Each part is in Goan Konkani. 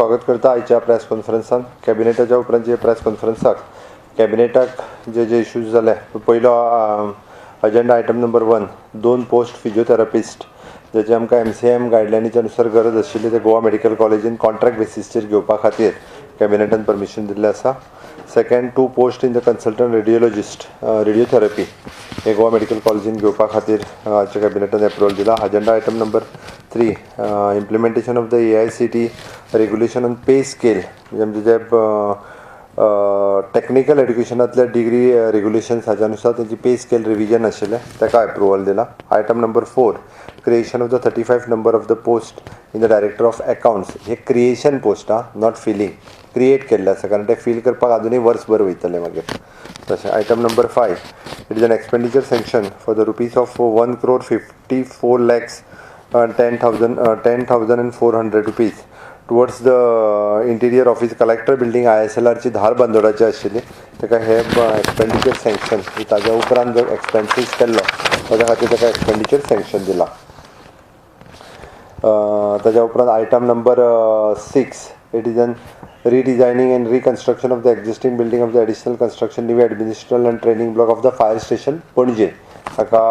स्वागत करता आयच्या प्रेस कॉन्फरन्सान. कॅबिनेटाच्या उपरांत प्रेस कॉन्फरन्साक कॅबिनेटाक जे जे इश्यूज जाले, पयलो अजेंडा आयटम नंबर 1, दोन पोस्ट फिजिओथेरपिस्ट जेचे आमकां एमसीएम गायडलायनीच्या नुसार गरज आशिल्ली, ते गोवा मेडिकल कॉलेजीन कॉन्ट्रॅक्ट बेसीसचेर घेवपा खातीर कॅबिनेटान परमिशन दिल्लें आसा. Second, two post in the consultant radiologist, radiotherapy हे गोवा मेडिकल कॉलेजीन घेवपा खातीर आयच्या कॅबिनेटान एप्रुवल दिला. Agenda item number 3, implementation of the AICTE regulation on pay scale, म्हणजे आमचे जे टॅक्निकल एड्युकेशनांतले डिग्री रेगुलेशन्स हाच्या नुसार तेंची पे स्केल रिविजन आशिल्लें, ताका एप्रुवल दिला. Item number 4, creation of the 35 number of the post in the director of accounts. हे क्रिएशन पोस्ट आं, not filling, create केल्लें आसा, कारण ते फील करपाक आजुनूय वर्सभर वयतलें मागीर. तशें item number 5, it is an expenditure sanction for the rupees of 1 crore 54 lakhs 10,000 and 400 rupees towards the interior office, collector building, आयएसएलआरची धारबांदोडाची आशिल्ली, ताका हे एक्सपेंडिचर सँक्शन. ताज्या उपरांत जो एक्सपेन्सीस केल्लो, ताज्या खातीर ताका एक्सपेंडिचर सँक्शन दिला. ताज्या उपरांत item number 6, it is an redesigning and reconstruction of the existing building of the additional construction, new administration and training block of the fire station, Panaji, ताका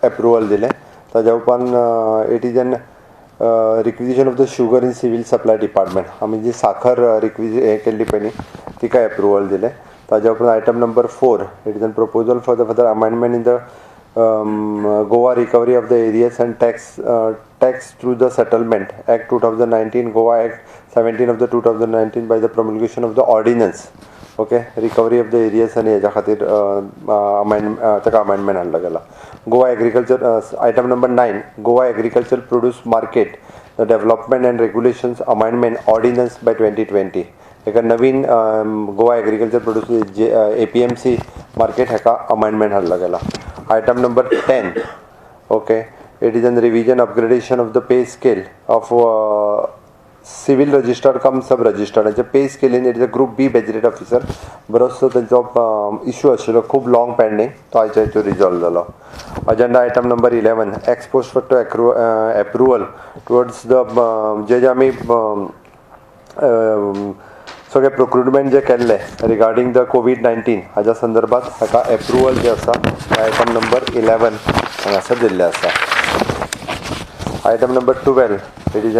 एप्रुवल दिलें. ताज्या उपरांत it is an requisition of the sugar in civil supply department. आमी जी साखर रिक्विजी हें केल्ली पळय न्ही, तिका एप्रुवल दिलें. ताज्या उपरांत item number 4, it is an proposal for the further amendment in the Goa Recovery of the Arrears and Tax through the Settlement Act 2019, Goa Act 17 of the 2019, by the promulgation of the ordinance. Okay, recovery of the arrears आनी हेज्या खातीर अमेंड ताका अमेंडमेंट हाडलो गेला. Goa agriculture, item number 9, Goa Agriculture Produce Market, the Development and Regulations Amendment Ordinance by 2020, एका नवीन गोवा एग्रीकल्चर प्रोड्यूस जे एपीएमसी मार्केट हाका अमेंडमेंट हाडलो गेला. Item number 10, okay, it is an revision, upgradation of the pay scale of civil registrar cum sub registrar हांचे pay scalene. It is a group B gazetted officer. बरोचसो तेंचो इशू आशिल्लो खूब लाँग पेंडींग, तो आयच्या हितूर रिजॉल्व जालो. Agenda item number 11, ex post facto approval towards the जे जे आमी सगळे प्रोक्युरमेंट जे केल्ले रिगार्डींग the कोवीड 19, हाज्या संदर्भात हाका एप्रुवल जे आसा, आयटम नंबर 11 हांगासर दिल्लें आसा. Item number 12, it is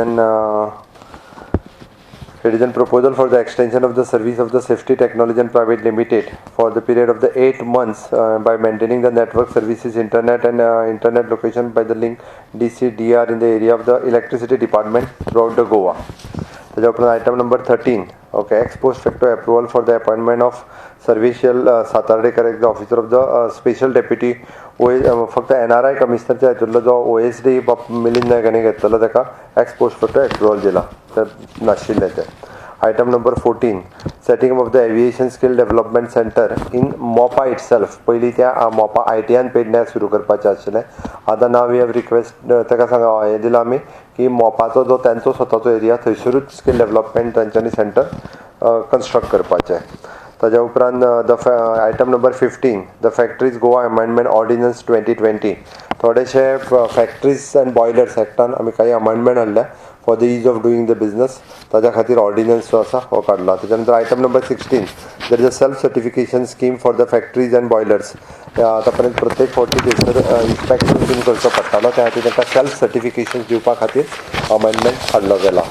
an proposal for the extension of the service of the Safety Technology and Private Limited for the period of the 8 months by maintaining the network services, internet and internet location by the link DCDR in the area of the electricity department throughout the Goa. त्याच्या उपरांत item number 13, okay, ex post facto approval for the appointment of Sarveshal Satardekar as the officer of the special deputy ओ फक्त एनआरआय कमिशनरच्या हितूंतलो जो ओएसडी मिलिंद नायक हांणी घेतलेलो, ताका एक्स पोस्ट फॅक्टो एप्रुवल दिला, ते नाशिल्लें तें. Item number 14, setting of the aviation skill development centre in Mopa itself. पयलीं त्या मोपा आयटीआयन पेडण्यां सुरू करपाचें आशिल्लें. आतां नाव we have request, ताका सांगा हें दिलां आमी की मोपाचो जो तांचो स्वताचो एरिया, थंयसरूच स्कील डेवलपमेंट तांच्यांनी सेंटर कन्स्ट्रक्ट करपाचें. ताज्या उपरांत the item number 15, the Factories Goa Amendment Ordinance 2020. थोडेशे फॅक्ट्रीज अँड बॉयलर्स एक्टान आमी काही अमेंडमेंट हाडल्या for the ease of doing the business. ताज्या खातीर ऑर्डिनन्स जो आसा हो काडला. तेच्या नंतर item number 16, there is a self certification scheme for the factories and boilers. आतां पर्यंत प्रत्येक फावटी थंयसर इन्स्पेक्शन बीन करचो पडटालो, त्या खातीर तांकां सेल्फ सर्टिफिकेशन दिवपा खातीर अमेंडमेंट हाडलो गेला.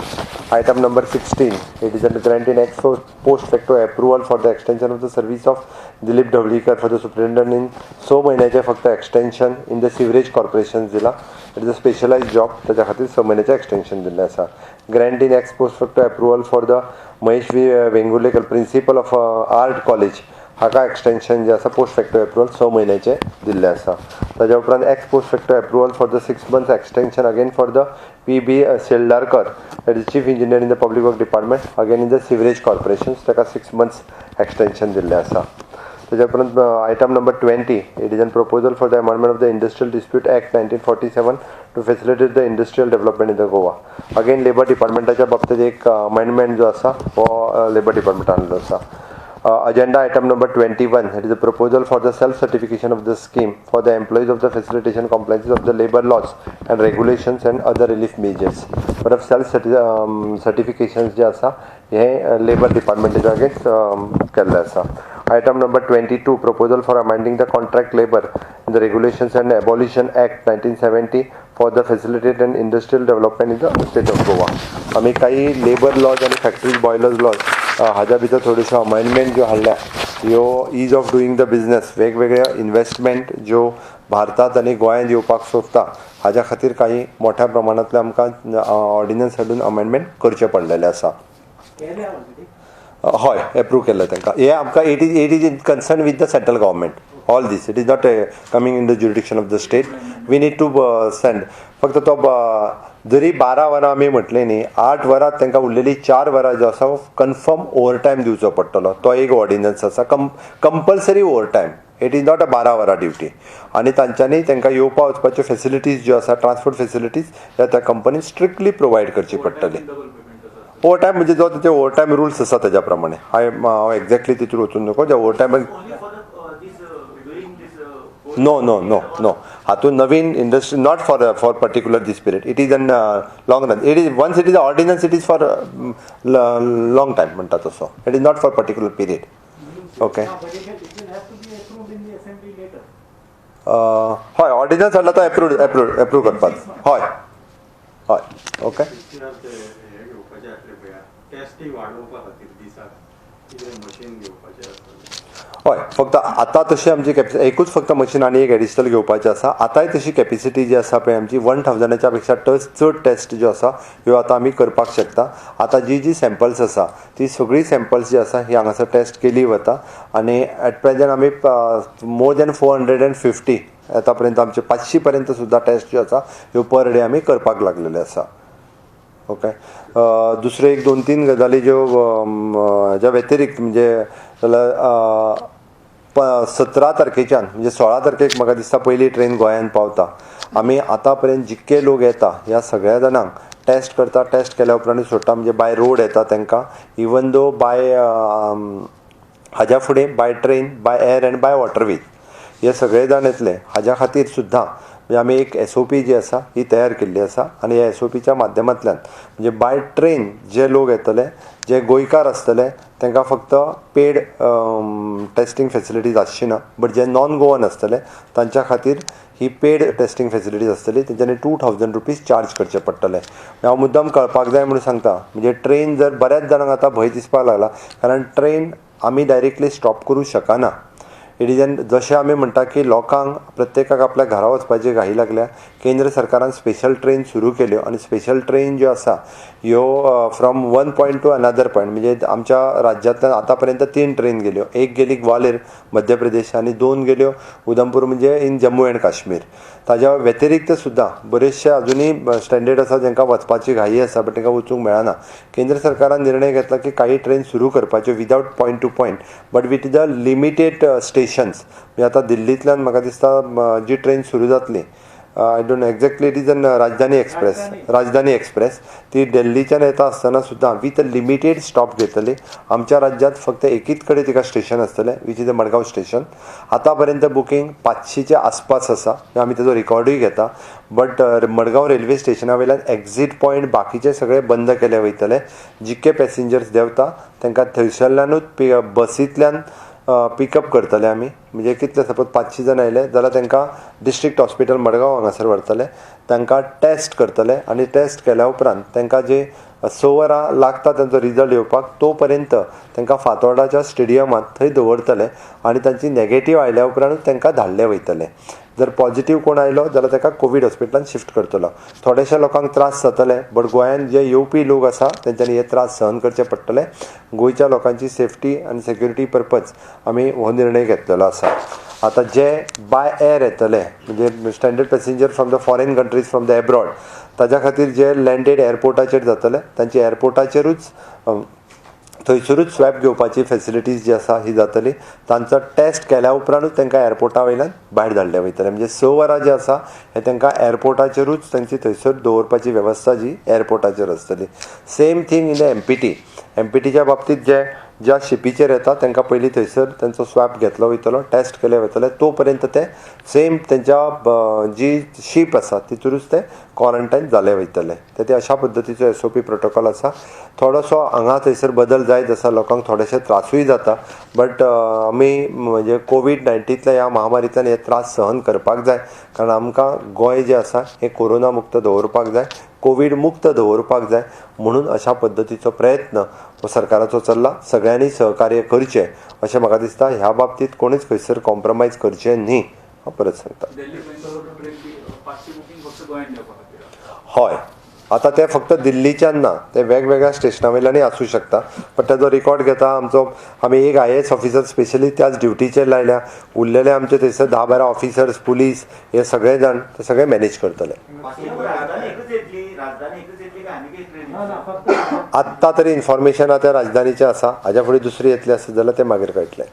Item number 16, it is a grant in ex post facto approval for the extension of the service of Dilip Dhavalikar for the superintendent in 6 म्हयन्याचें फक्त extension in the sewerage corporation दिला. It is a specialized job, ताच्या खातीर 6 म्हयन्याचें एक्सटेन्शन दिल्लें आसा. Grant in ex post facto approval for the Mahesh V Vengurlekar, principal of art college, हाका एक्सटेन्शन जें आसा पोस्ट फॅक्टो एप्रुवल 6 म्हयन्याचें दिल्लें आसा. ताज्या उपरांत ex post facto approval for the 6 months extension again for the P B Seldarkar, that is chief engineer in the public work department, again in the sewerage corporation, ताका 6 मंथ्स एक्सटेन्शन दिल्लें आसा. ताच्या उपरांत item number 20, it is an proposal for the amendment of the Industrial Dispute Act 1947 to facilitate the industrial development in the Goa. Again labour डिपार्टमेंटाच्या बाबतीत एक अमेंडमेंट जो आसा, हो लेबर डिपार्टमेंटान हाडलो आसा. Agenda item number 21, it is a proposal for the self certification of the scheme for the employees of the facilitation compliances of the labour laws and regulations and other relief measures. परत सेल्फ सर्टिफिकेशन्स जे आसा हे लेबर डिपार्टमेंटाच्या अगेन्स्ट केल्लें आसा. Item number 22, proposal for amending the contract labour the regulations and abolition act 1970 for the facilitate and industrial development in the state of Goa. आमी काही लेबर लॉज आनी फॅक्टरीज बॉयलर्स लॉज हाज्या भितर थोड्योश्यो अमेंडमेंट ज्यो हाडल्या ह्यो ease of doing the business, वेगवेगळे इन्वेस्टमेंट ज्यो भारतांत आनी गोंयांत येवपाक सोदता हाज्या खातीर काही मोठ्या प्रमाणांतले आमकां ऑर्डिनन्स हाडून अमेंडमेंट करचे पडलेले आसा. हय, एप्रूव केल्ले तांकां. हे आमकां it is in concern with the central government. All this, it is not coming in the jurisdiction of the state. We need to send. फक्त तो जरी 12 वरां आमी म्हटलें न्ही, 8 वरां तांकां उरलेली 4 वरां जो आसा कन्फर्म ओवर टायम दिवचो पडटलो. तो एक ऑर्डिनन्स आसा, compulsory over time. It is not a 12 वरां ड्युटी. आनी तांच्यांनी तांकां येवपा वचपाच्यो फेसिलिटीज ज्यो आसा, ट्रान्सपोर्ट फेसिलिटीज ह्या त्या कंपनीन स्ट्रिक्टली प्रोवायड करची पडटली. ओवर टायम म्हणजे जो तेचे ओवर टायम रुल्स आसा तेज्या प्रमाणे. हांव एक्झॅक्टली तितून वचून नको जे over time. Only for the this doing this No. हातून नवीन industry, not for particular this period. It is an long run. It is, once it is ordinance, it is for long time म्हणटा तसो. It is not for particular period, okay? But it will have to be approved in the assembly later. हय, ऑर्डिनन्स हाडला तो एप्रूव करपाक. हय हय, ओके. ते हे घेवपाचे आसले पळया, टेस्टी वाडोवपा खातीर दिसाक कितें मशीन घेवपाचें आसतलें? हय, फक्त आतां तशी आमची कॅपॅसिटी एकूच फक्त मशीन आनी एक एडिशनल घेवपाचें आसा. आतांय तशी कॅपेसिटी जी आसा पळय आमची, 1000च्या पेक्षा चड टेस्ट ज्यो आसा ह्यो आतां आमी करपाक शकता. आतां जी जी सॅम्पल्स आसा ती सगळीं सॅम्पल्स जी आसा ही हांगासर टेस्ट केली वता आनी एट प्रेजंट आमी मोर दॅन 450 आतां पर्यंत, आमचे 500 पर्यंत सुद्दां टेस्ट ज्यो आसा ह्यो पर डे आमी करपाक लागलेले आसा. ओके, दुसऱ्यो एक दोन तीन गजाली ज्यो हाज्या व्यतिरिक्त म्हणजे जाल्यार 17 तारखेच्यान, म्हणजे 16 तारखेक म्हाका दिसता पयली ट्रेन गोंयांत पावता. आमी आतां पर्यंत जितके लोक येता ह्या सगळ्या जाणांक टेस्ट करता. टेस्ट केल्या उपरांत सोडटा. म्हणजे बाय रोड येता तांकां, इवन दो बाय हाज्या फुडें by train, by air and by waterways हे सगळे जाण येतले. हाज्या खातीर सुद्दां म्हणजे आमी एक एसओपी जी आसा ही तयार केल्ली आसा आनी ह्या एसओपीच्या माध्यमांतल्यान म्हणजे बाय ट्रेन जे लोक येतले, जे गोंयकार आसतले, तांकां फक्त पेड टेस्टींग फेसिलिटीज आसची ना, बट जे नॉन गोवन आसतले तांच्या खातीर ही पेड टेस्टींग फेसिलिटीज आसतली. तेंच्यांनी ₹2000 चार्ज करचे पडटले. हांव मुद्दम कळपाक जाय म्हणून सांगता. म्हणजे ट्रेन जर बऱ्याच जाणांक आतां भंय दिसपाक लागला, कारण ट्रेन आमी डायरेक्टली स्टॉप करूं शकना. It is an जशें आमी म्हणटा की लोकांक प्रत्येकाक आपल्या घरा वचपाची घाई लागल्या. केंद्र सरकारान स्पेशल ट्रेन सुरू केल्यो आनी स्पेशल ट्रेन ज्यो आसा ह्यो from one point to another point, म्हणजे आमच्या राज्यांतल्यान आतां पर्यंत तीन ट्रेन गेल्यो. एक गेली ग्वालेर, मध्य प्रदेश आनी दोन गेल्यो उधमपूर, म्हणजे इन जम्मू अँड काश्मीर. ताज्या व्यतिरिक्त सुद्दां बरेचशे अजुनूय स्टँडर्ड आसा जांकां वचपाची घाई आसा, बट तांकां वचूंक मेळना. केंद्र सरकारान निर्णय घेतला की काही ट्रेन सुरू करपाच्यो without point to point but with the limited stations. म्हणजे आतां दिल्लींतल्यान म्हाका दिसता जी ट्रेन सुरू जातली, I don't exactly, it is an Rajdhani Express, Rajdhani Express, ती दिल्लीच्यान येता आसतना सुद्दां विथ अ लिमिटेड स्टॉप घेतली. आमच्या राज्यांत फक्त एकीच कडेन तिका स्टेशन आसतलें, which is a Madgaon station. आतां पर्यंत बुकींग 500च्या आसपास आसा. आमी तेजो रिकॉर्डूय घेता. बट मडगांव रेल्वे स्टेशना वयल्यान एक्झीट पॉयंट बाकीचे सगळे बंद केले वयतले. जितके पॅसेंजर्स देंवता तांकां थंयसरल्यानूच बसींतल्यान पिकअप करतले आमी. म्हणजे कितले, सपोज 500 जाण आयले जाल्यार तांकां डिस्ट्रिक्ट हॉस्पिटल मडगांव हांगासर व्हरतले, तांकां टेस्ट करतले आनी टेस्ट केल्या उपरांत तांकां जे 6 वरां लागता तांचो रिजल्ट येवपाक, तो पर्यंत तांकां फातोर्डाच्या स्टेडियमांत थंय दवरतले आनी तांची नेगेटीव आयल्या उपरांतूच तांकां धाडले वयतले. जर पॉझिटीव कोण आयलो जाल्यार ताका कोवीड हॉस्पिटलान शिफ्ट करतलो. थोडेशे लोकांक त्रास जातले, बट गोंयांत जे येवपी लोक आसा तेंच्यांनी हे त्रास सहन करचे पडटले. गोंयच्या लोकांची सेफ्टी आनी सेक्युरिटी पर्पज आमी हो निर्णय घेतलेलो आसा. आतां जे बाय एर येतले, म्हणजे stranded passenger from the foreign countries, from the abroad, ताज्या खातीर जे लँडेड एअरपोर्टाचेर जातले, तांची एअरपोर्टाचेरूच थंयसरूच स्वॅब घेवपाची फेसिलिटीज जी आसा ही जातली. तांचो टेस्ट केल्या उपरांतूच तांकां एअरपोर्टा वयल्यान भायर धाडले वयतले. म्हणजे 6 वरां जी आसा हे तांकां एअरपोर्टाचेरूच तांची थंयसर दवरपाची वेवस्था जी एअरपोर्टाचेर आसतली. Same thing in the MPT. एमपीटीच्या बाबतींत जे ज्या शिपीचेर येता तांकां पयलीं थंयसर तांचो स्वॅब घेतलो वयतलो, टेस्ट केले वयतले, तो पर्यंत ते सेम तेंच्या जी शीप आसा तितूनच ते क्वॉरंटायन जाले वयतले. ते अशा पद्दतीचो SOP protocol आसा. थोडोसो हांगा थंयसर बदल जायत आसा, लोकांक थोडेशे त्रासूय जाता, बट आमी म्हणजे कोवीड-19तल्या ह्या महामारींतल्यान हे त्रास सहन करपाक जाय, कारण आमकां गोंय जें आसा हें कोरोना मुक्त दवरपाक जाय, कोवीड मुक्त दवरपाक जाय. म्हणून अशा पद्दतीचो प्रयत्न हो सरकाराचो चल्ला. सगळ्यांनी सहकार्य करचें अशें म्हाका दिसता. ह्या बाबतींत कोणीच खंयसर कॉम्प्रोमायज करचें न्ही, हांव परत सांगता. हय, आतां ते फक्त दिल्लीच्यान ना, ते वेगवेगळ्या स्टेशना वयल्यानूय आसूं शकता, बट ताजो रिकॉर्ड घेता आमचो. आमी एक IAS officer specially त्याच ड्युटीचेर लायल्या, उरलेले आमचे थंयसर 10-12 ऑफिसर्स, पुलीस हे सगळे जाण ते सगळे मॅनेज करतले. आत्तां तरी इन्फॉर्मेशन आतां राजधानीचें आसा, हाज्या फुडें दुसरी येतली आसत जाल्यार तें मागीर कळटलें.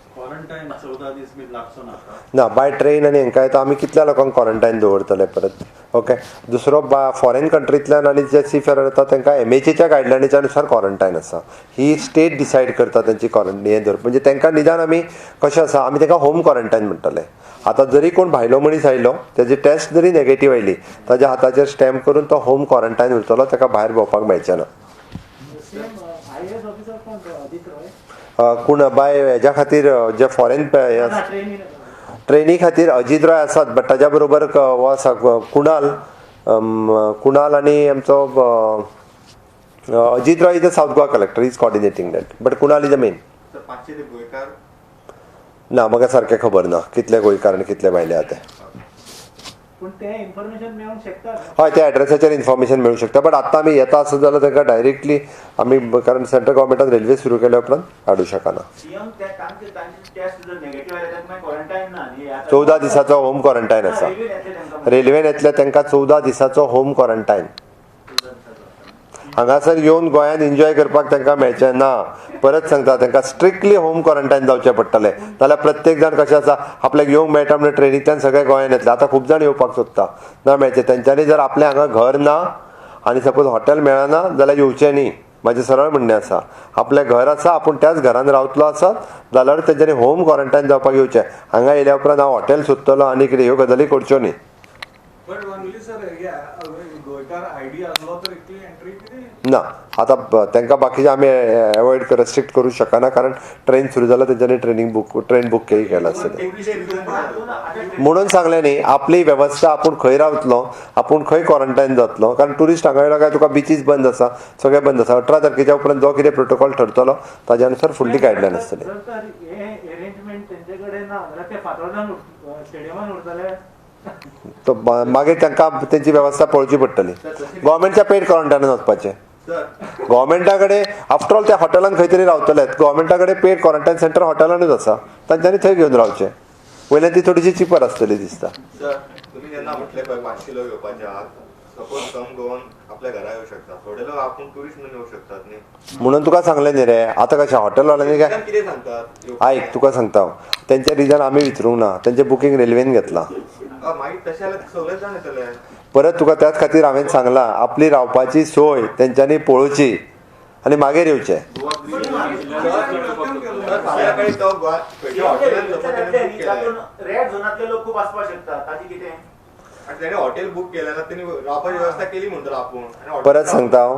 ना, बाय ट्रेन आनी हांकां येता आमी कितल्या लोकांक क्वॉरंटायन दवरतले परत. ओके, दुसरो फॉरेन कंट्रींतल्यान आनी जे सीफेरर येता तांकां MHAच्या गायडलायनीच्या अनुसार क्वॉरंटायन आसा. ही स्टेट डिसायड करता तेंची क्वॉरंटायन हें दवरप. म्हणजे तांकां निदान आमी कशें आसा, आमी तांकां होम क्वॉरंटायन म्हणटले. आतां जरी कोण भायलो मनीस आयलो, तेजी टेस्ट जरी नेगेटीव आयली, ताज्या हाताचेर स्टॅम्प करून तो होम क्वॉरंटायन उरतलो, ताका भायर भोंवपाक मेळचें ना. कोण बाय हेज्या खातीर जे फॉरेन ट्रेनी खातीर अजीत रॉय आसात, बट ताज्या बरोबर हो आसा कुणाल, कुणाल आनी आमचो Ajit Roy is the South Goa collector, is coordinating that, but Kunal is the main. ना, म्हाका सारकें खबर ना कितले गोंयकार आनी कितले भायले आहा ते. हय, त्या एड्रेसाचेर इन्फॉर्मेशन मेळूंक शकता, बट आत्तां आमी येता आसत जाल्यार तांकां डायरेक्टली आमी, कारण सेंट्रल गव्हर्मेंटान रेल्वे सुरू केल्या उपरांत हाडूं शकना. 14 दिसाचो होम क्वॉरंटायन आसा. रेल्वेन येतले तांकां 14 दिसाचो होम क्वॉरंटायन. हांगासर येवन गोंयांत एन्जॉय करपाक तांकां मेळचें ना. परत सांगता, तांकां स्ट्रिक्टली होम क्वॉरंटायन जावचें पडटलें. नाल्यार प्रत्येक जाण कशें आसा, आपल्याक येवंक मेळटा म्हणून ट्रेनींतल्यान सगळे गोंयांत येतले. आतां खूब जाण येवपाक सोदता, ना मेळचें. तेंच्यांनी जर आपलें हांगा घर ना आनी सपोज हॉटेल मेळना जाल्यार येवचें न्ही. म्हाजें सरळ म्हणणें आसा, आपलें घर आसा, आपूण त्याच घरान रावतलो आसत जाल्यार तेंच्यांनी होम क्वॉरंटायन जावपाक येवचें. हांगा येयल्या उपरांत हांव हॉटेल सोदतलो आनी कितें, ह्यो गजाली करच्यो न्ही. ना, आतां तांकां बाकीचे आमी एवॉयड रेस्ट्रिक्ट करूं शकना, कारण ट्रेन सुरू जाल्यार तेंच्यांनी ट्रेन बूक केला आसतलें. म्हणून सांगलें न्ही, आपली वेवस्था आपूण खंय रावतलो, आपूण खंय क्वॉरंटायन जातलो, कारण ट्युरिस्ट हांगा येयलो काय तुका बिचीस बंद आसा, सगळें बंद आसा. 18 तारखेच्या उपरांत जो कितें प्रोटोकॉल ठरतलो ताज्या अनुसार फुडली गायडलायन आसतली. तो मागीर तांकां तेंची वेवस्था पळोवची पडटली. गव्हर्मेंटच्या पेड क्वॉरंटायनान वचपाचें. गव्हर्मेंटा कडेन आफ्टर ऑल त्या हॉटेलान खंय तरी रावतलेच, गव्हर्मेंटा कडेन पेड क्वॉरंटायन सेंटर हॉटेलानूच आसा, तांच्यांनी थंय घेवन रावचें. वयल्यान ती थोडीशी चिपर आसतली दिसता. सर, तुमी जेन्ना म्हटलें पळय 500 लोक येवपाचे आहात, सपोज सम गोवन आपल्या घरा येवं शकता, थोडे लोक आपूण ट्युरिस्ट म्हणून येवं शकतात न्ही, म्हणून तुका सांगलें न्ही रे. आतां कशें हॉटेलवाल्यांनी काय कितें सांगतात, आयक तुका सांगता, तेंचें रिजन आमी विचारूंक ना, तेंचें बुकींग रेल्वेन घेतलां. मागीर तशें जाल्यार सगळेच जाण येतले. परत तुका त्याच खातीर हांवें सांगलां, आपली रावपाची सोय तेंच्यांनी पळोवची आनी मागीर येवचें. रेड झोनांतले लोक खूब आसपाक शकता, ताची कितें हॉटेल बूक केलें ना, तेणी रावपाची वेवस्था केली म्हणटलो आपूण. परत सांगता हांव,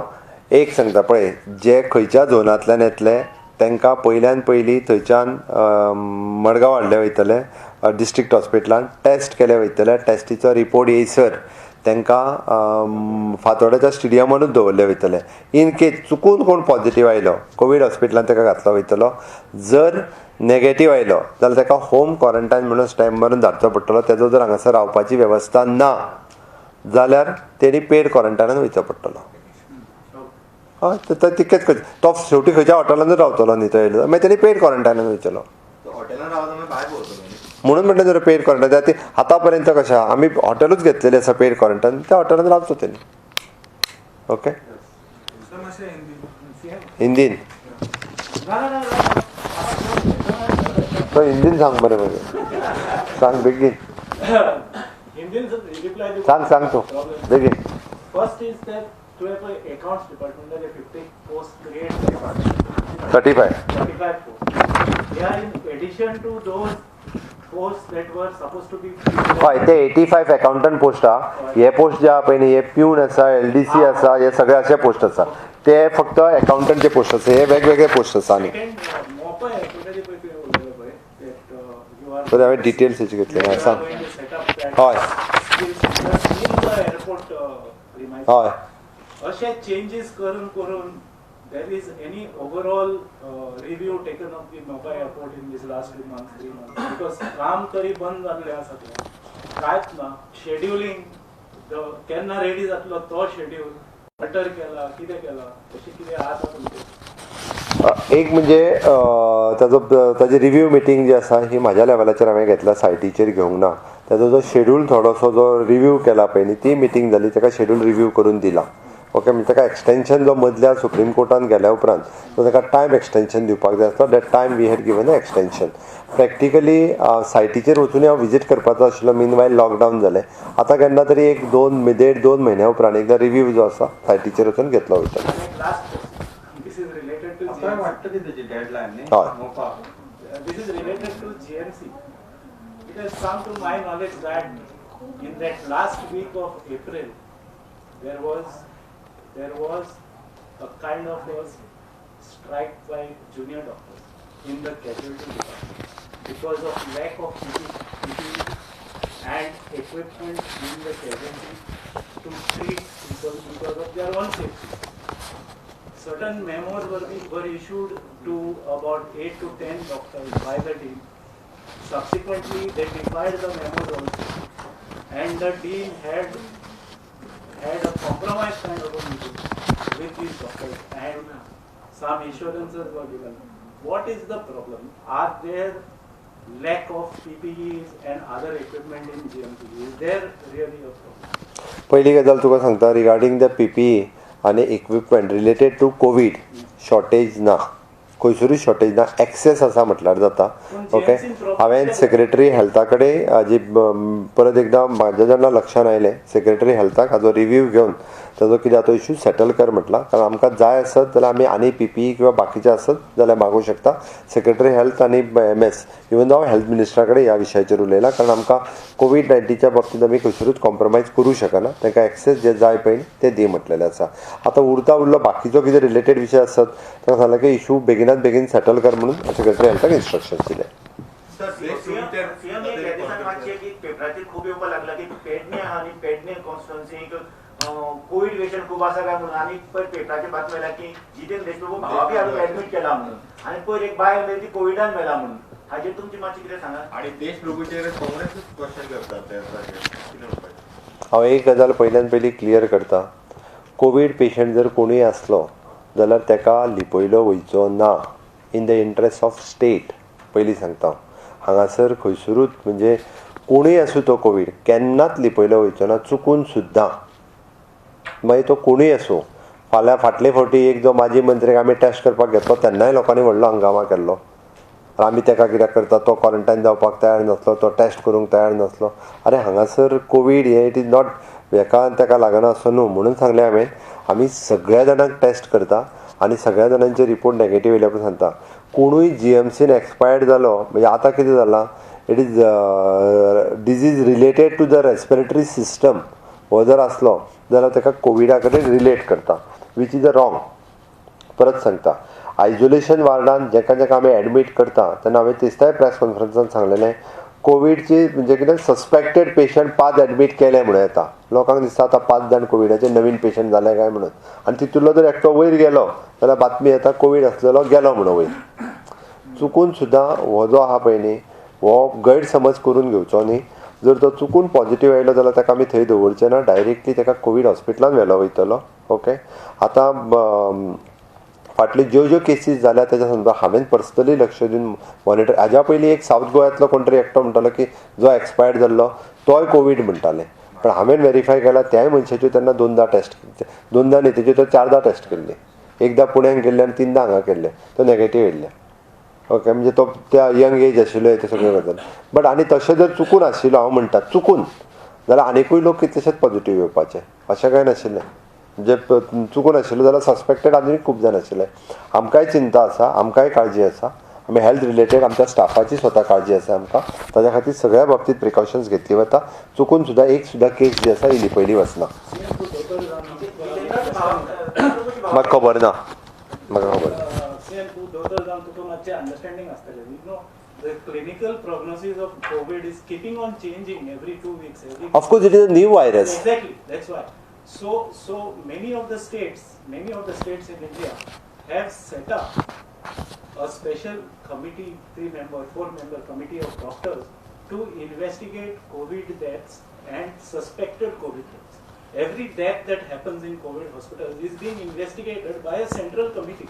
एक सांगता पळय, जे खंयच्या झोनांतल्यान येतले तांकां पयल्यान पयलीं थंयच्यान मडगांव हाडले वयतले डिस्ट्रिक्ट हॉस्पिटलान, टेस्ट केले वयतले. टेस्टीचो रिपोर्ट येयसर तांकां फातोड्याच्या स्टेडियमानूच दवरले वयतले. इन केस चुकून कोण पॉझिटीव आयलो, कोवीड हॉस्पिटलान ताका घातलो वयतलो. जर नेगेटीव आयलो जाल्यार ताका होम क्वॉरंटायन म्हणून स्टॅम्प मारून धाडचो पडटलो. तेजो जर हांगासर रावपाची वेवस्था ना जाल्यार तेणी पेड क्वॉरंटायनान वयचो पडटलो. हय, तितकेंच करचें. तो शेवटी खंयच्या हॉटेलानूच रावतलो न्ही, तो येयलो मागीर तेणी पेड क्वॉरंटायनान वयतलो. म्हणून म्हणलें जर पेड क्वॉरंटायन ती आतां पर्यंत कशें आहा, आमी हॉटेलूच घेतलेलें आसा पेड क्वॉरंटायन, त्या हॉटेलान रावचो तेणी. ओके, हिंदीन तो हिंदीन सांग बरें बरें सांग बेगीन, सांग सांग तूं बेगीन. फर्स्ट is that तुवें पळय अकाउंट्स डिपार्टमेंटाचे 50 पोस्ट क्रिएट करपाक 35. 35 posts. They are in addition to those posts that were supposed to be. हय, ते 85 अकाउंटंट पोस्ट आहा. हे पोस्ट जे आहा पळय न्ही, हे प्यून आसा, एलडीसी आसा, हे सगळे अशे पोस्ट आसा. ते फक्त अकाउंटंटचे पोस्ट आसा, हे वेगवेगळे पोस्ट आसा. आनी Second, Mopa एअरपोर्टाचे पळय तुवें उलयलो पळय that you are तर हांवें डिटेल्स हेचे घेतले. you are सांग. going to set up that हय. skill center in the airport premises. हय. अशे चेंजीस करून करून there is any overall review taken of the Mopa airport in this last 2 months, 3 months? Because काम तरी बंद जाल्लें आसा तें, कांयच ना. शेड्युलिंग केन्ना रेडी जातलो, तो शेड्यूल अल्टर केला, कितें केला, अशें कितें आसा तुमचें? एक म्हणजे ताजो ताजी रिव्यू मिटींग जी आसा ही म्हाज्या लेवलाचेर हांवें घेतला, सायटीचेर घेवंक ना. ताजो जो शेड्यूल थोडोसो जो रिव्यू केला पळय न्ही, ती मिटींग जाली, ताका शेड्यूल रिव्यू करून दिला. ओके, म्हणजे ताका एक्सटेंशन जो मदल्या सुप्रीम कोर्टान गेल्या उपरांत जो ताका टायम एक्सटेंशन दिवपाक जाय आसलो, that time we had given a extension. Practically सायटीचेर वचूनय हांव विजीट करपाचो आशिल्लो, मीन वायल लॉकडावन जालें. आतां केन्ना तरी एक दोन देड दोन म्हयन्या उपरांत एकदां रिव्यू जो आसा सायटीचेर वचून घेतलो वयतलो. आनी last, this is related to आतां वाडटली तेजी डेडलायन न्ही हय. Mopa. This is related to GMC. It has come to my knowledge that in that last week of April, there was a kind of a strike by junior doctors in the casualty department because of lack of PPE and equipment in the casualty to treat people because of their own safety. Certain memos were issued to about 8 to 10 doctors by the dean. Subsequently, they defied the memos also. And the dean had had a compromise kind of a meeting with these doctors and some assurances were given. What is the problem? Are there lack of PPEs and other equipment in GMC? Is there really a problem? पहिली गजाल तुका सांगता रिगार्डींग the PPE आनी equipment related to Covid, shortage ना, खंयसरूय शॉर्टेज ना, एक्सेस आसा म्हटल्यार जाता. ओके, हांवें सेक्रेटरी हेल्था कडेन हाजी परत एकदां म्हाज्या जेन्ना लक्षान आयलें, सेक्रेटरी हेल्थाक हाजो रिव्यू घेवन ताजो कितें तो इशू सेटल कर म्हटलां, कारण आमकां जाय आसत जाल्यार आमी आनी पीपीई किंवा बाकीचे आसत जाल्यार मागूं शकता. सेक्रेटरी हेल्थ आनी एम एस, इवन हांव हेल्थ मिनिस्टरा कडेन ह्या विशयाचेर उलयलां, कारण आमकां कोवीड 19च्या बाबतींत आमी खंयसरूच कॉम्प्रोमायज करूं शकना. तांकां एक्सेस जे जाय पळय ते दी म्हटलेलें आसा. आतां उरता उरलो बाकीचो कितें रिलेटेड विशय आसत, तांकां सांगलें की इशू बेगिनात बेगीन सेटल कर म्हणून सेक्रेटरी हेल्थाक इन्स्ट्रक्शन दिले. सीएम, एक ह्या दिसान मातशें की पेपराचेर खूब येवपाक लागला की पेडणे आहा आनी पेडणे कॉन्स्टिट्युन्सीक कोवीड पेशंट खूब आसा काय म्हणून. आनी पयर पेपराचेर बातमी आयल्या की जितेंद्र देशमुख भावा बी हाडून एडमीट केला म्हणून आनी पयर एक बायल मेली ती कोविडान मेला म्हणून. हाजेर तुमची मातशी कितें सांगा. आणि देशप्रभूचेर काँग्रेसूच क्वेश्चन करतात ते कितें म्हणपाचें? हांव एक गजाल पयल्यान पयली क्लियर करता. कोवीड पेशंट जर कोणूय आसलो जाल्यार ताका लिपयलो वयचो ना, in the interest of state. पयलीं सांगता हांव, हांगासर खंयसरूच म्हणजे कोणूय आसूं, तो कोवीड केन्नाच लिपयलो वयचो ना चुकून सुद्दां, मागीर तो कोणूय आसूं. फाल्यां फाटले फावटी एक जो माजी मंत्रीक आमी टेस्ट करपाक घेतलो तेन्नाय लोकांनी व्हडलो हंगामा केल्लो, आमी ताका कित्याक करता, तो क्वॉरंटायन जावपाक तयार नासलो, तो टेस्ट करूंक तयार नासलो. अरे, हांगासर कोवीड हे it is not हेका ताका लागना असो न्हू. म्हणून सांगलें हांवें, आमी सगळ्या जाणांक टेस्ट करता आनी सगळ्या जाणांचे रिपोर्ट नेगेटीव येयल्या उपरांत सांगता. कोणूय जीएमसीन एक्सपायर्ड जालो म्हणजे आतां कितें जालां, it is disease related to the respiratory system हो जर आसलो जाल्यार ताका कोविडा कडेन रिलेट करता, which is a wrong. परत सांगता, आयसोलेशन वार्डान जेका जेका आमी एडमीट करता तेन्ना हांवें तिसऱ्याय प्रेस कॉन्फरन्सान सांगलेलें, कोविडची म्हणजे कितें सस्पेक्टेड पेशंट पांच एडमीट केले म्हणून येता, लोकांक दिसता आतां पांच जाण कोविडाचे नवीन पेशंट जाले काय म्हणून. आनी तितूंतलो जर एकटो वयर गेलो जाल्यार बातमी येता कोवीड आसलेलो गेलो म्हणून वयर. चुकून सुद्दां हो जो आहा पळय न्ही, हो गैरसमज करून घेवचो न्ही. जर तो चुकून पॉझिटिव्ह आयलो जाल्यार ताका आमी थंय दवरचे ना, डायरेक्टली ताका कोवीड हॉस्पिटलान व्हेलो वयतलो. ओके, आतां फाटल्यो ज्यो ज्यो केसीस जाल्या तेच्या संदर्भात हांवें पर्सनली लक्ष दिवन मॉनिटर. हाज्या पयलीं एक सावथ गोव्यांतलो कोण तरी एकटो म्हणटालो की जो एक्सपायर्ड जाल्लो तोय कोवीड म्हणटाले, पण हांवें वेरीफाय केला, त्याय मनशाच्यो तेन्ना दोनदां टेस्ट, दोनदां न्ही, तेज्यो तर चारदां टेस्ट केल्ली, एकदां पुण्याक केल्ले आनी तिनदां हांगा केल्ले, तो नेगेटीव येयल्ले. ओके, म्हणजे तो त्या यंग एज आशिल्लो, ते सगळ्यो गजाल. बट आनी तशें जर चुकून आशिल्लो, हांव म्हणटा चुकून, जाल्यार आनिकूय लोक कितलेशेच पॉझिटीव येवपाचे, अशें कांय नाशिल्लें. म्हणजे चुकून आशिल्लो जाल्यार सस्पेक्टेड आनी खूब जाण आशिल्ले. आमकांय चिंता आसा, आमकांय काळजी आसा, आमी हेल्थ रिलेटेड आमच्या स्टाफाची स्वता काळजी आसा आमकां, ताज्या खातीर सगळ्या बाबतींत प्रिकॉशन्स घेतली वता. चुकून सुद्दां एक सुद्दां केस जी आसा ही लिपयली वचना. म्हाका खबर ना, म्हाका खबर ना. The clinical prognosis of COVID is keeping on changing every 2 weeks. Every Of course, it is a new virus. Exactly, that's why. So many of the states in India have set up a special committee, 3-member, 4-member committee of doctors to investigate COVID deaths and suspected COVID deaths. Every death that happens in COVID hospitals is being investigated by a central committee.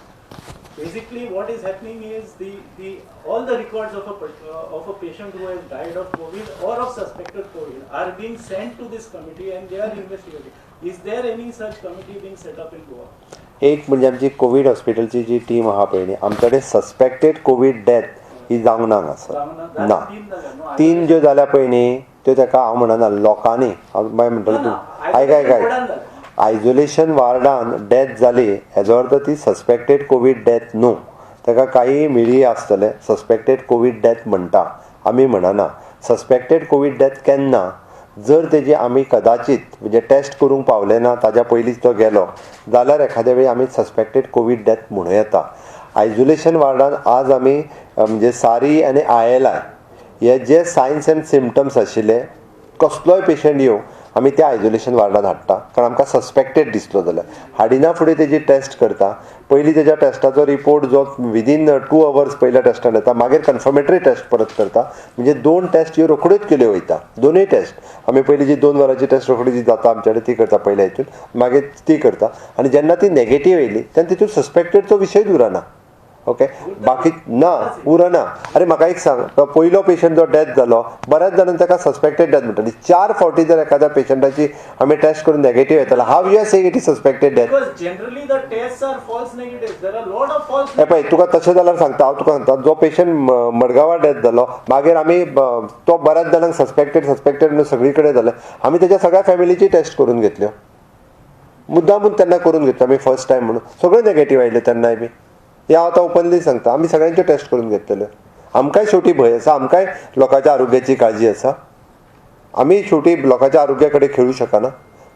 Basically, what is happening is the all the records of a patient who has died of COVID or of suspected COVID are being sent to this committee and they are investigating. Is there any such committee being set up in Goa? एक म्हणजे आमची कोवीड हॉस्पिटलची जी टीम आहा पळय न्ही, आमचे कडेन सस्पेक्टेड कोवीड डेथ ही जावंक ना हांगासर ना. 3 ज्यो जाल्या पळय न्ही त्यो ताका हांव म्हणना लोकांनी, हांव मागीर म्हणटलो तूं आयक आयक आयक, आयसोलेशन वार्डान डेथ जाली हेजो अर्थ ती सस्पेक्टेड कोवीड डेथ न्हू, ताका काही मिळी आसतले सस्पेक्टेड कोवीड डेथ म्हणटा आमी म्हणना. सस्पेक्टेड कोवीड डेथ केन्ना जर तेजी आमी कदाचित म्हणजे टेस्ट करूंक पावले ना, ताज्या पयलींच तो गेलो जाल्यार एखाद्या वेळी आमी सस्पेक्टेड कोवीड डेथ म्हणूं येता. आयसोलेशन वार्डान आज आमी म्हणजे सारी आनी ILI हे जे सायन्स एंड सिमटम्स आशिल्ले कसलोय पेशंट येवं आमी त्या आयसोलेशन वार्डान हाडटा, कारण आमकां सस्पेक्टेड दिसलो जाल्यार हाडिना फुडें तेजी टेस्ट करता. पयलीं तेज्या टेस्टाचो रिपोर्ट जो विदीन 2 अवर्स पयल्या टेस्टान येता, मागीर कन्फर्मेटरी टेस्ट परत करता. म्हणजे 2 टेस्ट ह्यो रोखड्योच केल्यो वयता. दोनूय टेस्ट आमी पयलीं जी 2 वरांची टेस्ट रोखडी जी जाता आमचे कडेन ती करता पयल्या हितून, मागीर ती करता आनी जेन्ना ती नेगेटीव येयली तेन्ना तितून सस्पेक्टेडचो विशय उरना. ओके, बाकी ना उरना. अरे म्हाका एक सांग, पयलो पेशंट जो डेथ जालो बऱ्याच जाणांनी ताका सस्पेक्टेड डेथ म्हणटाली. 4 फावटी जर एखाद्या पेशंटाची आमी टेस्ट करून नेगेटीव येतालो, how you are saying it is suspected death? Because generally the test are false negative, there are lot of false. हे पळय तुका तशें जाल्यार सांगता हांव, तुका सांगता जो पेशंट मडगांवां डेथ जालो मागीर आमी तो बऱ्याच जाणांक सस्पेक्टेड सस्पेक्टेड म्हणून सगळी कडेन जालें, आमी तेज्या सगळ्या फॅमिलीची टेस्ट करून घेतल्यो, मुद्दामून तेन्ना करून घेतल्यो आमी फर्स्ट टायम म्हणून, सगळ्यो नेगेटीव आयल्यो तेन्नाय बी. हे हांव आतां ओपनली सांगता, आमी सगळ्यांच्यो टेस्ट करून घेतलेल्यो. आमकांय शेवटी भंय आसा, आमकांय लोकांच्या आरोग्याची काळजी आसा, आमी शेवटी लोकांच्या आरोग्या कडेन खेळूं शकना.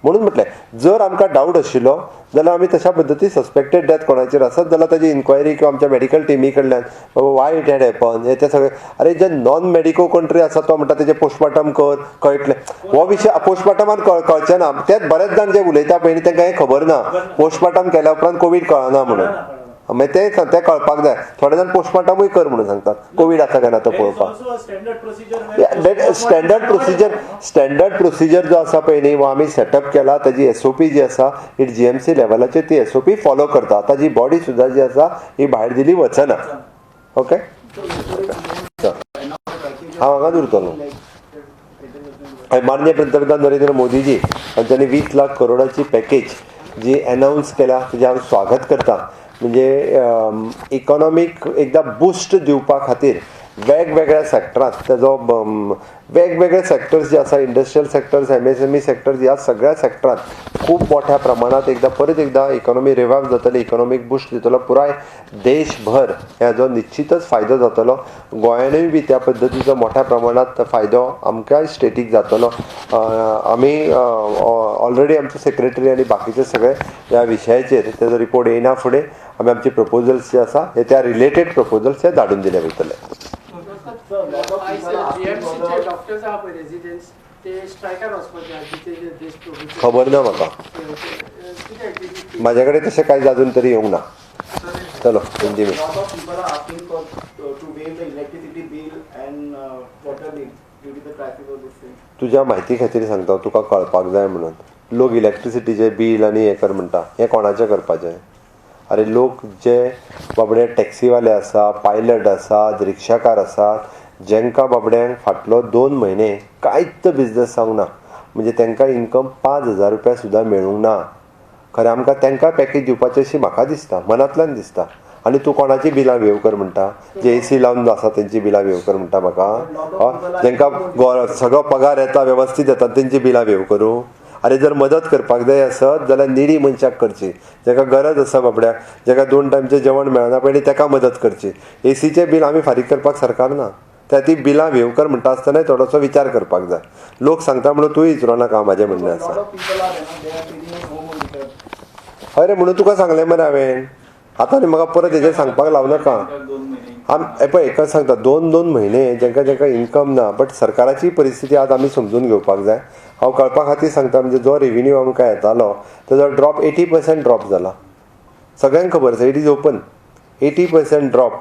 म्हणून म्हटलें जर आमकां डावट आशिल्लो जाल्यार आमी तशा पद्दती सस्पेक्टेड डेथ कोणाचेर आसत जाल्यार ताजी इन्क्वायरी किंवा आमच्या मेडिकल टिमी कडल्यान बाबा वाय it had happen हे ते सगळे. अरे जे नॉन मेडिको कंट्री आसा तो म्हणटा तेजें पोस्टमार्टम कर कळटलें, हो विशय पोस्टमार्टमान कळचें ना. तेच बरेच जाण जे उलयता पळय न्ही तांकां हें खबर ना, पोस्टमार्टम केल्या उपरांत कोवीड कळना म्हणून. मागीर ते ते कळपाक जाय. थोडे जाण पोस्टमार्टमूय कर म्हणून सांगतात कोवीड आसा काय ना तो पळोवपाक. स्टँडर्ड प्रोसिजर जो आसा पळय न्ही हो आमी सेटअप केला, ताजी SOP जी आसा it GMC लेवलाचेर ती SOP follow करता. ताजी बॉडी सुद्दां जी आसा ही भायर दिली वचना. ओके, हांव हांगाच उरतलो. माननीय पंतप्रधान नरेंद्र मोदीजी हांच्यानी 20 लाख करोडाची पॅकेज जी अनावन्स केल्या तेजें हांव स्वागत करता. म्हणजे इकॉनॉमीक एकदां बुस्ट दिवपा खातीर वेगवेगळ्या सेक्टरांत तेजो वेगवेगळे सेक्टर्स जे आसा, इंडस्ट्रियल सेक्टर्स, MSME sectors, ह्या सगळ्या सेक्टरांत खूब मोठ्या प्रमाणांत एकदां परत एकदां इकॉनॉमी रिवायव जातली, इकॉनॉमीक बुस्ट दितलो. पुराय देशभर हेजो निश्चितच फायदो जातलो. गोंयानूय बी त्या पद्दतीचो मोठ्या प्रमाणांत फायदो आमकांय स्टेटीक जातलो. आमी ऑलरेडी आमचे सेक्रेटरी आनी बाकीचे सगळे ह्या विशयाचेर तेजो रिपोर्ट येयना फुडें आमी आमचे प्रपोजल्स जे आसा हे त्या रिलेटेड प्रपोजल्स हे धाडून दिले वयतले. खबर ना म्हाका, म्हाजे कडेन तशें कांय अजून तरी येवंक ना. चलो हिंदी में. तुज्या म्हायती खातीर सांगता, तुका कळपाक जाय म्हणून. लोक इलेक्ट्रिसिटीचें बील आनी हें कर म्हणटा, हें कोणाचें करपाचें? अरे लोक जे बाबडे टॅक्सीवाले आसा, पायलट आसात, रिक्षाकार आसात, जेंकां बाबड्यांक फाटलो 2 म्हयने कांयच बिजनस जावंक ना, म्हणजे तांकां इन्कम 5,000 रुपया सुद्दां मेळूंक ना. खरें आमकां तांकां पॅकेज दिवपाचें अशी म्हाका दिसता, मनांतल्यान दिसता. आनी तूं कोणाची बिलां वेव कर म्हणटा? जे एसी लावन आसा तेंची बिलां वेव कर म्हणटा म्हाका? जेंकां सगळो पगार येता वेवस्थीत येता तेंची बिलां वेव करूं? अरे जर मदत करपाक जाय आसत जाल्यार निडी मनशाक करची, जाका गरज आसा बाबड्याक, जाका 2 टायमचें जेवण मेळना पयलीं ताका मदत करची. एसीचें बील आमी फारीक करपाक सरकार ना, त्या ती बिलां वेवकर म्हणटा आसतनाय थोडोसो विचार करपाक जाय. लोक सांगता म्हणून तूं विचारू नाका, म्हाजें म्हणणें आसा. हय रे, म्हणून तुका सांगलें मरे हांवें. आतां आनी म्हाका परत हेजेर सांगपाक लावं नाका. पळय एकच सांगता, 2-2 म्हयने जांकां जांकां इन्कम ना, बट सरकाराची परिस्थिती आज आमी समजून घेवपाक जाय. हांव कळपा खातीर सांगता, म्हणजे जो रेविन्यू आमकां येतालो तेजो ड्रॉप 80% ड्रॉप जाला. सगळ्यांक खबर आसा, it is open. 80% drop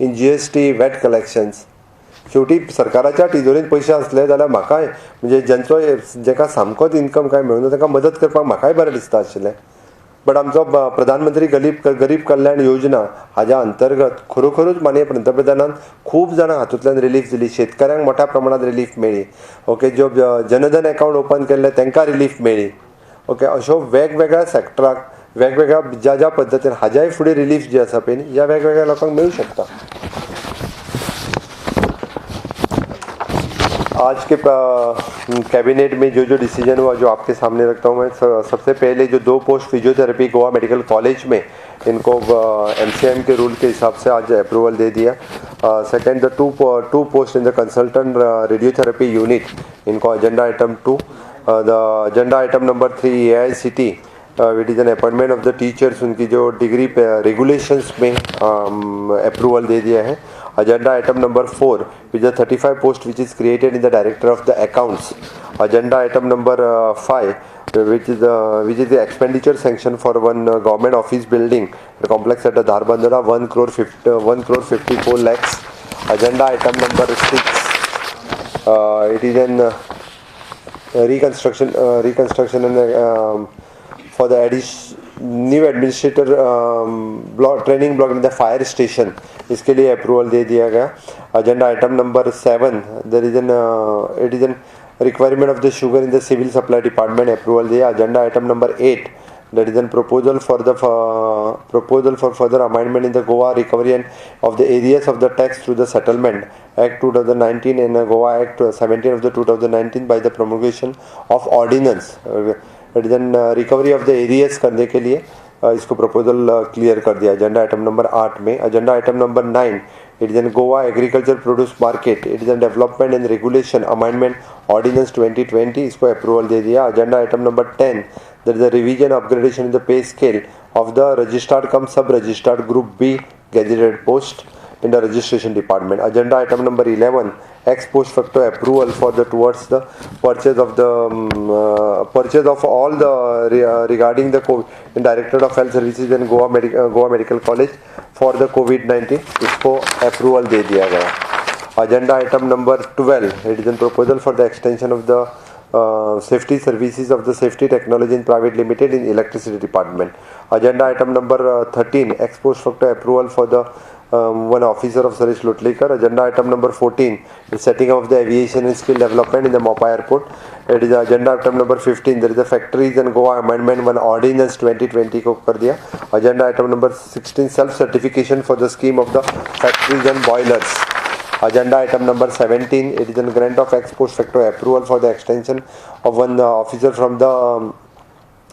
in GST VAT collections. शेवटी सरकाराच्या तिजोरीन पयशे आसले जाल्यार म्हाकाय म्हणजे ज्यांचो जेका सामकोच इन्कम कांय मेळना ताका मदत करपाक म्हाकाय बरें दिसता आशिल्लें. बट आमचो प्रधानमंत्री गरीब कल्याण योजना हाज्या अंतर्गत खरोखरूच माननीय पंतप्रधानान खूब जाणां हातूंतल्यान रिलीफ दिली. शेतकऱ्यांक मोठ्या प्रमाणात रिलीफ मेळ्ळी. ओके, ज्यो जनधन अकावंट ओपन केल्ले तांकां रिलीफ मेळ्ळी. ओके, अश्यो वेगवेगळ्या सॅक्टराक वेगवेगळ्या ज्या ज्या पद्दतीन हाज्याय फुडें रिलीफ जी आसा पळय न्ही, ह्या वेगवेगळ्या लोकांक मेळूं शकता. आज के कैबिनेट में जो जो डिसीजन हुआ जो आपके सामने रखता हूँ मैं. सबसे पहले जो 2 post physiotherapy Goa medical college में, इनको MCM के रूल के हिसाब से आज अप्रूवल दे दिया. Second, the two post in the consultant radiotherapy unit, इनको agenda item 2. The agenda item number 3 AICT, it is an appointment of the teachers, उनकी जो डिग्री रेगुलेशंस में अप्रूवल दे दिया है. Agenda item number 4, which is 35 post which is created in the director of the accounts. Agenda item number 5, which is the expenditure sanction for one government office building the complex at the Dharbandora, 1,54 lakhs. Agenda item number 6, it is an reconstruction and for the new administrator block training block in the fire station, इसके लिए अप्रूवल दे दिया Gaya. Agenda item number 7, there is an it is an requirement of the sugar in the civil supply department, approval दिया. Agenda item number 8, that is an proposal for the proposal for further amendment in the Goa recovery and of the areas of the tax through the settlement act 2019 and Goa act 17 of the 2019 by the promulgation of ordinance. It is an recovery of the arrears करने के लिए इसको प्रपोजल क्लियर कर दिया एजेंडा आइटम नंबर 8 में. Agenda item number 9, it is an Goa agriculture produce market, it is an development and regulation amendment ordinance 2020, इसको अप्रूवल दे दिया. Agenda item number 10, there is a revision upgradation in the pay scale of the registered cum sub registered group B gazetted post in the registration department. Agenda item number 11, ex post facto approval for the towards the purchase of the purchase of all the regarding the Directorate of Health Services and Goa Medical College for the COVID-19, इसको approval दे दिया Gaya. Agenda item number 12, it is a proposal for the extension of the safety services of the Safety Technology in Private Limited in Electricity Department. Agenda item number 13, ex post facto approval for the one officer of Suresh Lotlikar. Agenda item number 14 is setting up of the aviation and skill development in the Mopa Airport. It is agenda item number 15, there is a factories and Goa amendment one ordinance 2020 को कर दिया. Agenda item number 16, self certification for the scheme of the factories and boilers. Agenda item number 17, it is a grant of ex post facto approval for the extension of one officer from the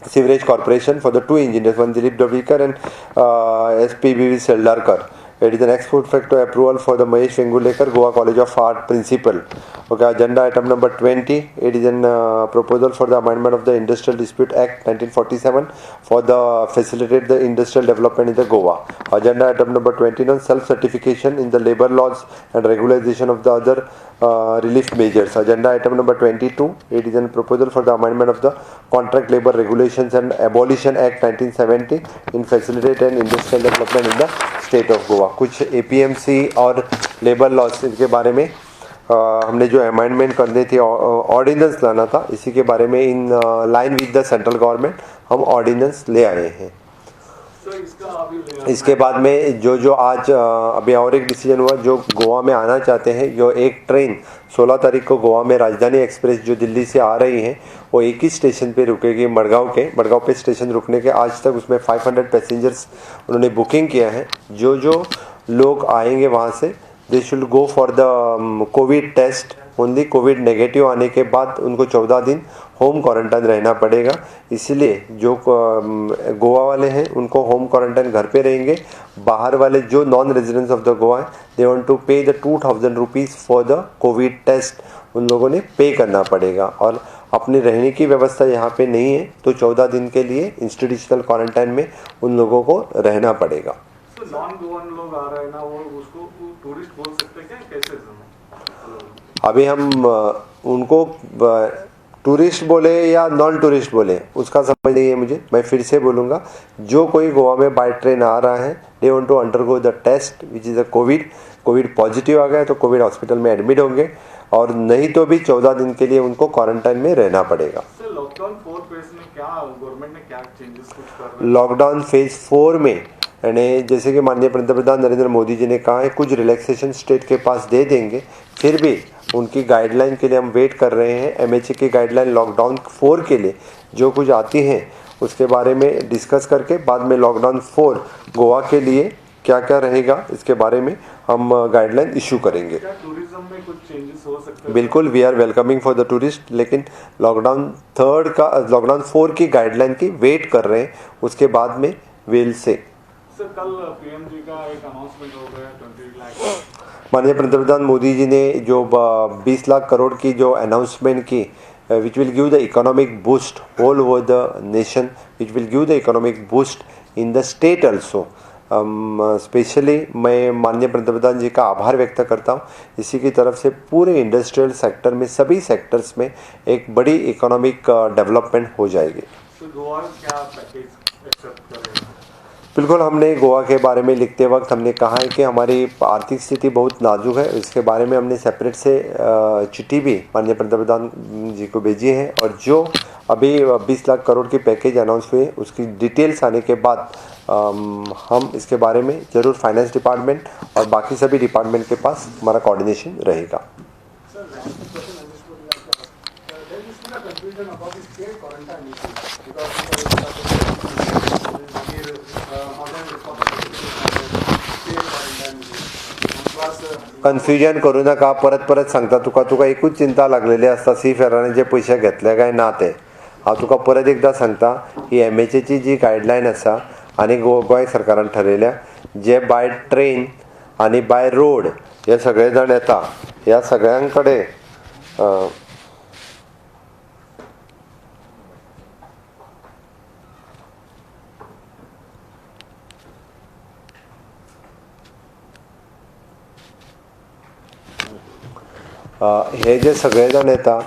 Sewerage Corporation for the 2 engineers, one Dilip Davikar and SPBV Seldarkar. It is an ex post facto approval for the Mahesh Vengulekar, Goa College of Art Principal. Okay, agenda item number 20, it is an proposal for the amendment of the Industrial Dispute Act 1947 for the facilitate the industrial development in the Goa. Agenda item number 29, self-certification in the labor laws and regularization of the other relief measures. Agenda item number 22, it is a proposal for the amendment of the Contract Labor Regulations and Abolition Act 1970 in facilitate and industrial development in the state of Goa. कुछ APMC और लेबर लॉज इनके बारे में हमने जो अमेंडमेंट करनी थी, ऑर्डिनेंस लाना था, इसी के बारे में in line with the central government हम ऑर्डिनेंस ले आए हैं. इसके बाद में जो जो आज अभी और एक डिसीजन हुआ, जो गोवा में आना चाहते हैं, जो एक ट्रेन 16 तारीख को गोवा में राजधानी एक्सप्रेस जो दिल्ली से आ रही है वो एक ही स्टेशन पे रुकेगी, Madgaon K. Madgaon pay station रुकने के आज तक उसमें 500 पैसेंजर्स उन्होंने बुकिंग किया है. जो जो लोग आएंगे वहाँ से, they should go for the covid test only. Covid negative आने के बाद उनको 14 दिन होम क्वारंटाइन रहना पड़ेगा। इसलिए जो गोवा वाले हैं उनको होम क्वारंटाइन घर पे रहेंगे। बाहर वाले जो non residents of the Goa हैं, they want to pay the 2000 rupees for the covid test, उन लोगों ने पे करना पड़ेगा। और अपने रहने की व्यवस्था यहाँ पे नहीं है तो 14 दिन के लिए इंस्टीट्यूशनल क्वारंटाइन में उन लोगों को रहना पड़ेगा। नॉन गोवन लोग आ रहे हैं ना, वो उसको टूरिस्ट बोल सकते हैं क्या, कैसे? अभी हम उनको टूरिस्ट बोले या नॉन टूरिस्ट बोले उसका समझ नहीं है मुझे। मैं फिर से बोलूँगा, जो कोई गोवा में बाय ट्रेन आ रहा है, they want to undergo the test which is a covid, covid positive आ गया तो कोविड हॉस्पिटल में एडमिट होंगे, और नहीं तो भी 14 दिन के लिए उनको क्वारंटाइन में रहना पड़ेगा। लॉकडाउन 4 फेज में क्या गवर्नमेंट ने क्या चेंजेस कुछ कर रहे हैं? लॉकडाउन फेज 4 में यानी जैसे कि माननीय पंतप्रधान नरेंद्र मोदी जी ने कहा है कुछ रिलैक्सेशन स्टेट के पास दे देंगे, फिर भी उनकी गाइडलाइन के लिए हम वेट कर रहे हैं। एमएचए की गाइडलाइन लॉकडाउन 4 के लिए जो कुछ आती है उसके बारे में डिस्कस करके बाद में लॉकडाउन 4 गोवा के लिए क्या क्या रहेगा इसके बारे में हम गाइडलाइन इशू करेंगे। क्या टूरिज्म में कुछ चेंजेस हो सकते हैं? बिल्कुल, we are welcoming for the tourist, लेकिन लॉकडाउन 3 का लॉकडाउन 4 की गाइडलाइन की वेट कर रहे हैं, उसके बाद में will say. Sir, कल पीएम जी का एक अनाउंसमेंट हो गया 20 लाख। माननीय पंतप्रधान मोदी जी ने जो 20 लाख करोड़ की जो अनाउंसमेंट की, which will give the economic boost all over the nation, which will give the economic boost in the state also. Specially मैं माननीय पंतप्रधान जी का आभार व्यक्त करता हूँ। इसी की तरफ से पूरे इंडस्ट्रियल सेक्टर में, सभी सेक्टर्स में एक बड़ी इकोनॉमिक डेवलपमेंट हो जाएगी। तो गोवा क्या पैकेज एक्सेप्ट करेगा? बिल्कुल, हमने गोवा के बारे में लिखते वक्त हमने कहा है कि हमारी आर्थिक स्थिति बहुत नाजुक है, इसके बारे में हमने सेपरेट से चिट्ठी भी माननीय पंतप्रधान जी को भेजी है। और जो अभी 20 लाख करोड़ की पैकेज अनाउंस हुई है उसकी डिटेल्स आने के बाद हम इसके बारे में ज़रूर फाइनेंस डिपार्टमेंट और बाकी सभी डिपार्टमेंट के पास हमारा कोऑर्डिनेशन रहेगा। कन्फ्युजन करू नका, परत परत सांगता तुका, तुका एकूच चिंता लागलेली आसता सी फेरांचे पयशे घेतले काय ना ते। हांव तुका परत एकदां सांगता ही एमएचएची जी गायडलायन आसा आनी गोंय सरकारान ठरयल्या, जे बाय ट्रेन आनी बाय रोड हे सगळे जाण येता ह्या सगळ्यां कडेन हे जे सगळे जाण येता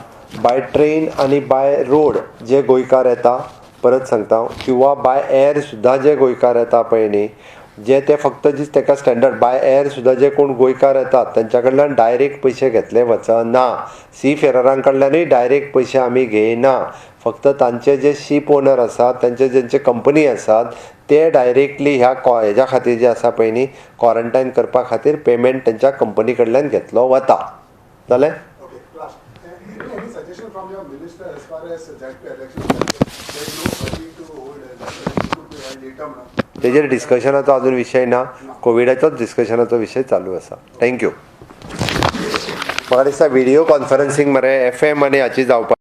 बाय ट्रेन आनी बाय रोड जे गोंयकार येता, परत सांगता, किंवा बाय एअर सुद्दां जे गोंयकार येता पळय न्ही, जे ते फक्त जी ताका स्टँडर्ड बाय एअर सुद्दां जे कोण गोंयकार येतात तांच्या कडल्यान डायरेक्ट पयशे घेतले वचना, सी फेररां कडल्यानूय डायरेक्ट पयशे आमी घेयना, फक्त तांचे जे शीप ओनर आसात, तांचे जेंचे कंपनी आसात ते डायरेक्टली ह्या हेज्या खातीर जे आसा पळय न्ही क्वॉरंटायन करपा खातीर पेमेंट तांच्या कंपनी कडल्यान घेतलो वता। जालें? तेजेर डिस्कशनाचो अजून विशय ना, कोविडाचोच डिस्कशनाचो विशय चालू आसा। Thank you. म्हाका दिसता व्हिडियो कॉन्फरन्सिंग मरे एफ एम आनी हाची जावपा